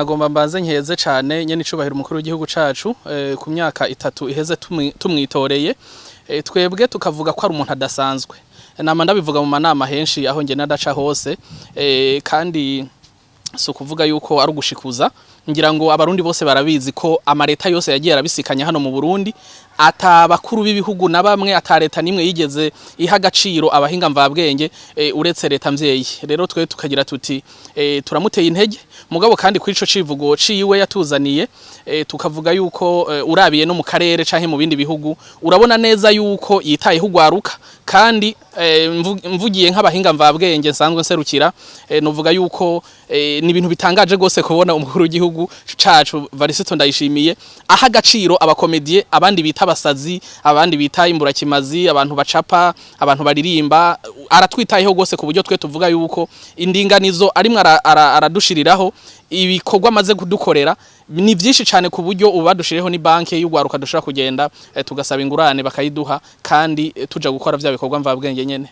Nagomba mbanze nkeze cane nyene icubahiro umukuru w'igihugu cacu ku myaka 3 iheze tumwitoreye. Twebwe tukavuga ko ari umuntu adasanzwe. Nama ndabivuga mu manama henshi aho ngenda ndaca hose, kandi si ukuvuga yuko ari ugushikuza. Ngira ngo Abarundi bose barabizi ko amareta yose yagiye arabisikanya hano mu Burundi, atabakuru b'ibihugu na bamwe, ata leta nimwe yigeze iha agaciro abahinga mvabwenge, uretse leta mvyeyi. Rero twe tukagira tuti turamuteye intege. Mugabo kandi kuri ico civugo ciwe yatuzaniye, tukavuga yuko urabiye no mu karere canke mu bindi bihugu, urabona neza yuko yitayeho ugwaruka. Kandi mvugiye nk'abahinga mvabwenge nsanzwe nserukira, novuga yuko ni ibintu bitangaje gose kubona umukuru w'igihugu cacu Varisito Ndayishimiye aha agaciro aba comédiens, abandi bita abasazi, abandi bita imburakimazi, abantu bacapa, abantu baririmba. Aratwitayeho gose ku buryo twe tuvuga yuko indinganizo arimwe aradushiriraho, ibikorwa amaze kudukorera ni byinshi cyane, ku buryo ubu badushireho ni banke y'ugwaruka dushobora kugenda tugasaba ingurane bakayiduha, kandi tuja gukora vya bikorwa mvabwenge nyene.